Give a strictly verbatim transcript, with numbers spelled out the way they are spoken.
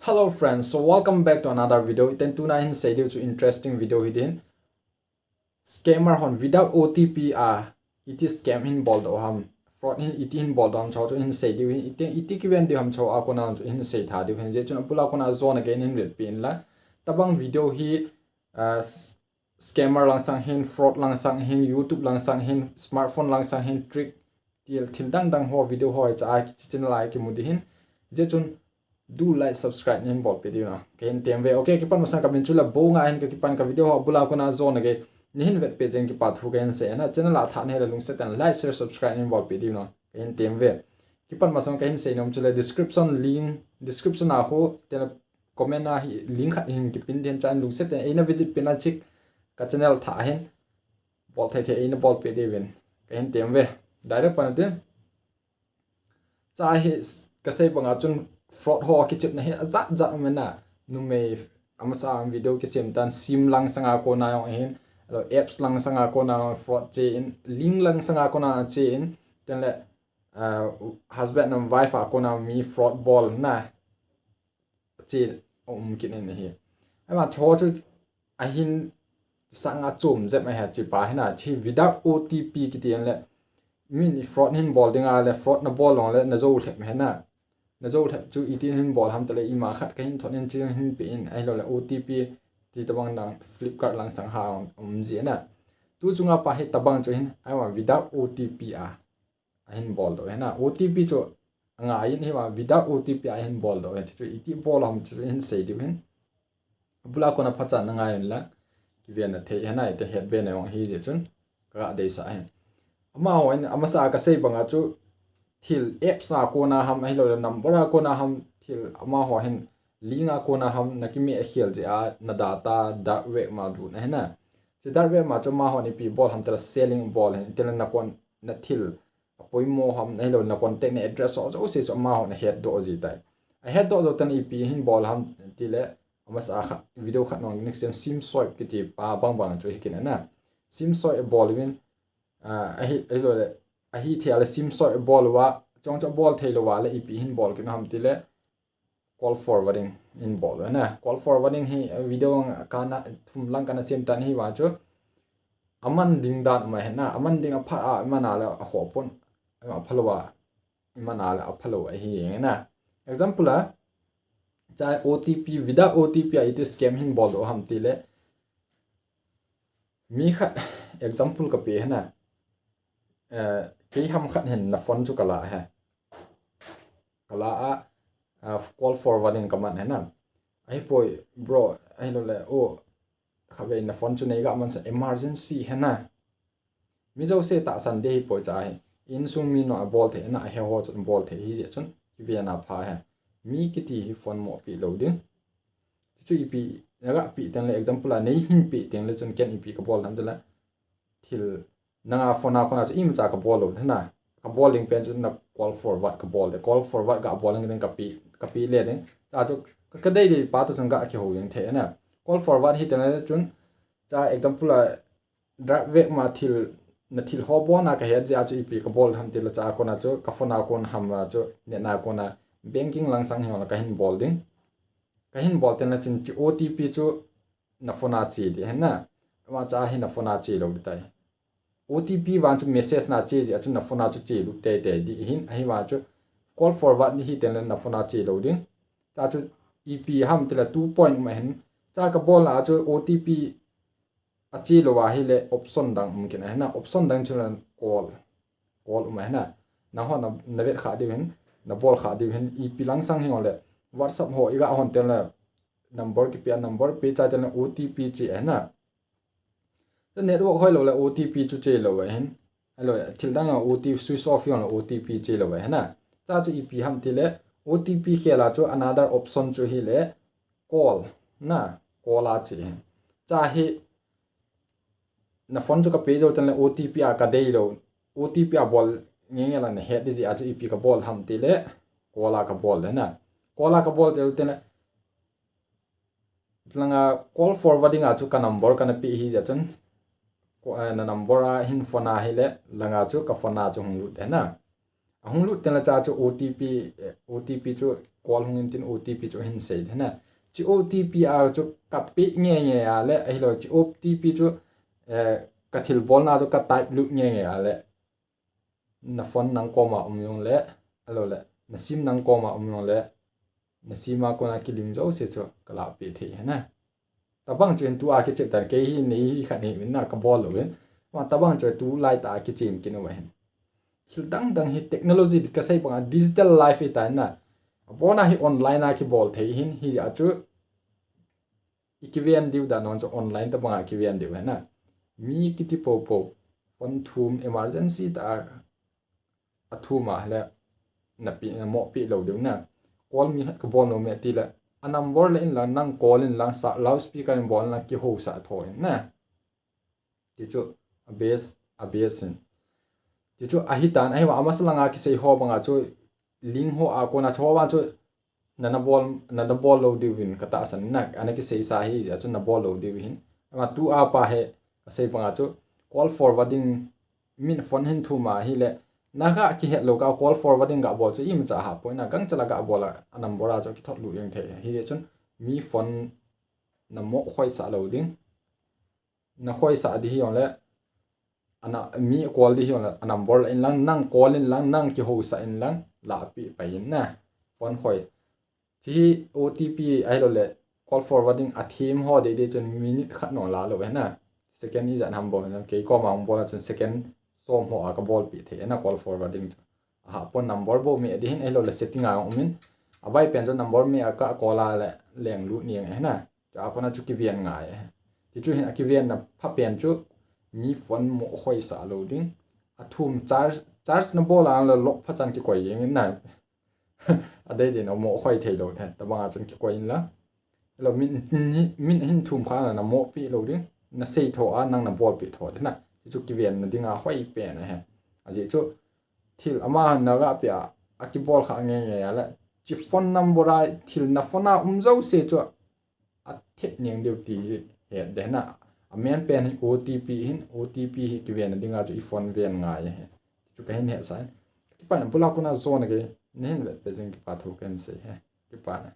Hello friends, so welcome back to another video. Iten tuna hin sei diu chu interesting video hi din. Scammer hon without O T P a iti scam hin bol doh ham, fraud hin iti hin bol doh ham chu hin sei diu hin, iti, iti kiven diu ham chu a kona chu hin sei tha diu hin, je chun abula kona jona gei hin vetpi in la. Tabang video hi, uh, scammer langsang hin, fraud langsang hin, YouTube langsang hin, smartphone langsang hin, trick, thil, thil dang dang ho video ho cha a channel a kimu di hin. Je chun do like, subscribe nin bolpi diu na. Kahin tem ve. Okay, kipan masang kamin chu Labonga hin, ka kipan ka video ho abula kona jona gei nin hin vetpi jeng kipa thu kahin sei na. Channel a tha nahi le lungset in like, share, subscribe nin bolpi diu na. Kahin tem ve. Kipan masang kahin sei nom chu le description link, description a ho, te comment a hi link khat hin kipin din, chan lungset in eina visit pin a chik ka channel tha hin bol thei thei eina bolpi diu vin. Kahin tem ve. Direct pan tin. Cha hi s-, ka sei banga chun fraud ho kichepna hi ajat jat um na. Numei amasa video kisem tan sim langsang a kona jong hin, lo apps langsang a kona jong fraud che in, link langsang a kona che in, ten le, uh, husband and wife a kona mi fraud bol na. Che um kit in hi. Ama cho chu ahin sanga chom jep ma hi chi pa hi na, chi without O T P kiti in le. Min i fraud hin bol ding a le, fraud na bol long le, na jo lhep hi na. Na jo lhep chu iti hin bol ham te le, ima khat kahin thot in chi hin pe in, ahilo le O T P ti tabang dang Flipkart langsang ha um ji na. Tu chunga pa hi tabang chu hin, ama without O T P a ahin bol doh hi na. O T P chu angai in hi ma without O T P a ahin bol doh hi, chu iti bol ham chu hin sei diu hin. Abula kona phacha na ngai in la, kiven na thei hi na, ite het be na jong hi je chun ka ga deisah hin. Amaho hin, amasa ka sei banga chu thil apps a kona ham, ahilo le number a kona ham, thil amaho hin link a kona ham, na kimi a khel je a, na data dark web ma lut na hi na. Chi dark web ma chu amaho ni pi bol ham te le selling bol hin, te le na kon, na thil apoimo ham, ahilo na contact, na address ho jouse chu amaho na het doh ji tai. A het doh jou ten ipi hin bol ham ti le, amasa kha, video khat nong next time sim swipe kiti pa bang bang chu hi kin na. Sim swipe bol vin, ah, ahi, ahilo le, ahi thei le sim swipe bol uva, chong chu bol thei lou va le ipi hin bol kin ham ti le, call forwarding in bol ve na. Call forwarding hi, eh, video kana thum lang kana sem tan hi va chu. Aman ding dan ma hi na, aman ding apha a, aman a le aho pon, apha lou a, aman a le apha lou ahi na. Example a, cha O T P, without O T P a iti scam hin bol doh ham ti le. Mi khat example ka pe hi na. Eh, kei ham khat hin na phone chu ka la hi. Ka la a, ah, call forwarding ka man hi na. Ahipoi, bro, ahilo le, oh, khatvei na phone chu nei ga man sa emergency hi na. Mi jouse tahsan ding ahipoi cha hi. Insung mi no a bol thei na, ahe ho chun bol thei hi je chun, kiven a pha hi. Mi kiti hi phone mo pi lou ding. Chu ipi, na ga pi teng le example a nei hin pi teng le chun ken ipi ka bol ham ti le. Thil nanga phone a kona chu imacha ka bol lou, na. Ka bol ding pen chu na call forward ka bol le. Call forward ka bol ding ka pi, ka pi le ding. Ta chu ka, ka dei dei pa tu chun ka kihou ding thei na. Call forward hi te na chun, cha example a, dark web ma thil, na thil ho bol na ka het jeh a chu ipi ka bol ham ti le cha kona chu, ka phone a kon ham a chu, net na kona banking langsang hi la ka hin bol ding. Ka hin bol te na chun chi O T P chu na phone a che ding hi na. Ama cha hi na phone a che lou ding tai. O T P vang chu message na che ji a chu na phone a chu che lut tei tei ding hin, ahi vang chu call forward ni hi te na phone a che lou ding. Cha chu ipi ham ti le two point um ahin. Cha ka bol na a chu O T P a che lou va hi le option dang um kin ahi na. Option dang chu le call. Call um ahi na. Na ho na, na vet kha diu hin, na bol kha diu hin, ipi langsang hi ngol le. WhatsApp ho i ga hon te le number kipe a, number pe cha te le O T P che ahi na. Chu network hoi lou le O T P chu che lou ahin. Ahilo, thil dang a O T P switch off jong le O T P che lou ahi na. Cha chu ipi ham ti le O T P khel a chu another option chu hi le call na, call a che ahin. Cha hi na phone chu ka pe jou ten le O T P a ka dei lou. O T P a bol nge nge la na het ding jeh a chu ipi ka bol ham ti le call a ka bol le na. Call a ka bol jou ten le langa call forwarding a chu ka number kana pe hi jeh chun, ko-, eh, na number a hin phone a hi le, langa chu ka phone a chu hung lut de na. Ahung lut tengle cha chu O T P, eh, O T P chu call hung in tin O T P chu hin sei ding na. Chi O T P a chu ka pe nge nge a le, ahilou chi O T P chu, eh, ka thilbolna chu ka type lut nge nge a le, na phone nang koma um jongle, ahilou le, na sim nang koma um jongle, na sim a kona kilink jouse chu ka lahpeh thei ahi na. Tabang chu hin tua kichep tan, kei hi nei hi khat nei min na ka bol lou hin. Ma tabang chu tulai tah a kichem kit uva hin. Thil dang dang hi technology ka sei banga digital life hi ta na. Abona hi online a kibol thei hin, hijeh a chu i kiven diu dan hon chu online tabang a kiven diu ahi na. Mi kiti popo, phone thum emergency tah a, a thum a le na pi, na mo pi lou diu na. Call mi khat ka bol nom e ti le, a number la in lang, nang call in lang, sa loudspeaker in bol in lang, kihousah tho in na. Ti chu a best, a best hin. Ti chu ahi tan, ahi va, amasa langa kisei ho banga chu link ho a kona chu ho vang chu na, na bol, na, na bol lou diu vin ka tahsan na, ana kisei sa hi, a chu na bol lou diu hin. Ama tua pa hi ka sei banga chu call forwarding, min phone hin thum a hile, na ga kihet lou ka call forwarding ga bol chu imacha ha poi na, gangcha la ga bol a, a number a chu kithot lut jeng thei. Hijeh chun mi phone na mo khoisah lou ding. Na khoisah di hi jongle, ana, mi call di hi jongle, a number la in lang, nang call in lang, nang kihousah in lang, lahpeh pai in na. Phone khoi. Chi hi O T P ahilou le, call forwarding a them ho dei dei chun minute khat nong la lou ahi na. Second ijat ham bol na, kei koma hung bol a chun second som ho a ka bolpeh thei ahi na call forwarding chu. Aha, phone number bou me di hin, ahilou le setting a um in. Avai pen chu number me a ka call a le leng lut ning ahi na. Chu a kona chu kiven ngai ahi. Ti chu hin a kivenna pha pen chu mi phone mo khoisah lou ding. A thum charge, charge na bol a le lock pha chan kikoi jeng in na. A dei dei na mo khoi thei lou the. Tabang a chun kikoi in la. Lo min, min hin thum kha na, na mo pi lou ding. Na sei tho a, nang na bol pi tho ding na. Ti chu kivenna ding a hoi pen ahi. Ajeh chu thil ama na ga pe a, a kibol kha nge nge a le. Chi phone number a, thil na phone a um jouse chu a thet ning diu ti hi het ding na. A main pen hi O T P hin, O T P hi kivenna ding a chu i phone ven ngai ahi. Chu ka hin hetsah in. Kipa na, bula kona jona kei, na hin vet pe jing kipa thu ka hin sei ahi. Kipa na.